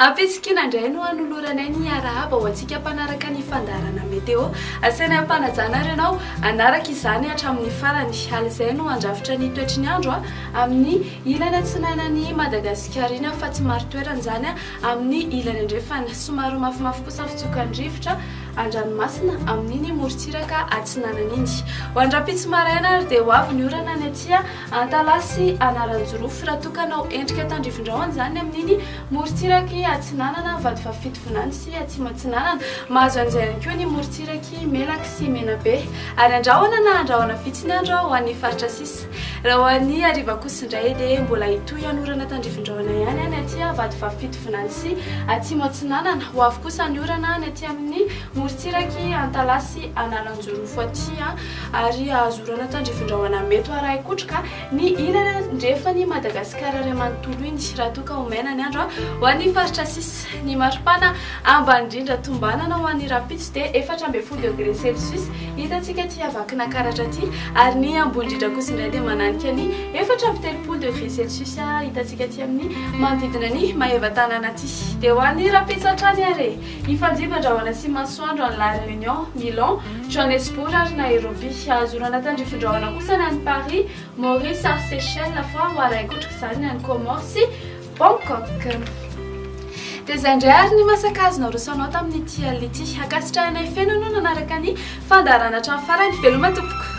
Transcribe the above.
Am-pitsikiana indray no anoloranay ny arahaba ho antsika mpanaraka ny fandaharana Météo. Asainay am-panajana ary ianao hanaraka izany hatramin'ny farany. Alizay no handrafitra ny toetry ny andro amin'ny ilany atsinanan'i Madagasikara iny fa tsy marin-toerana izany amin'ny ilany andrefana. Somary ho mafimafy kosa ny fitsokan'ny rivotra an-dranomasina amin'iny morontsiraka atsinanana iny. Ho an'ny rahampitso maraina ary dia ho avy ny orana any aty Antalaha sy Analanjirofo raha toa ka hanao endrika tandrifin-drahona izany amin'iny morontsirak'i Atsinanana, Vatovavy Fitovinany sy Atsimo Atsinanana. Mahazo an'izay ihany koa ny morontsirak'i Melaky sy Menabe. Ary andrahona na andrahona vitsy ny andro ho an'ny faritra sisa. Raha ho an'ny hariva kosa indray dia mbola hitohy hanorana tandrifin-drahona ihany any aty Vatovavy Fitovinany sy Atsimo Atsinanana. Ho avy kosa ny orana any aty amin'ny morontsirak'i Antalaha sy Analanjirofo aty ary hahazo orana tandrifin-drahona mety ho arahin-kotroka ny ilany andrefan'i Madagasikara iray manontolo iny raha toa ka ho maina ny andro ho an'ny faritra sisa. Ny maripana ambany indrindra tombanana ho an'ny rahampitso dia 14 degré celsius hitantsika aty Vakinankaratra aty ary ny ambony indrindra kosa indray dia mananika ny 34 degré celsius hitantsika aty amin'ny manodidina ny Maevatanàna aty. Dia ho an'ny rahampitso hatrany ary e! Hifanjimba-drahona sy masoandro any La Réunion, Milan, Johannesburg ary Nairobi. Azo orana tandrifin-drahona kosa ny any Paris, Maurice ary Seychelles fa ho arahin-kotroka izany ny any Comores sy Bangkok. Dia izay indray ary ny masaka azo naroso anao tamin'ity alina ity. Ankasitrahanay feno ianao nanaraka ny fandaharana hatramin'ny farany. Veloma tompoko.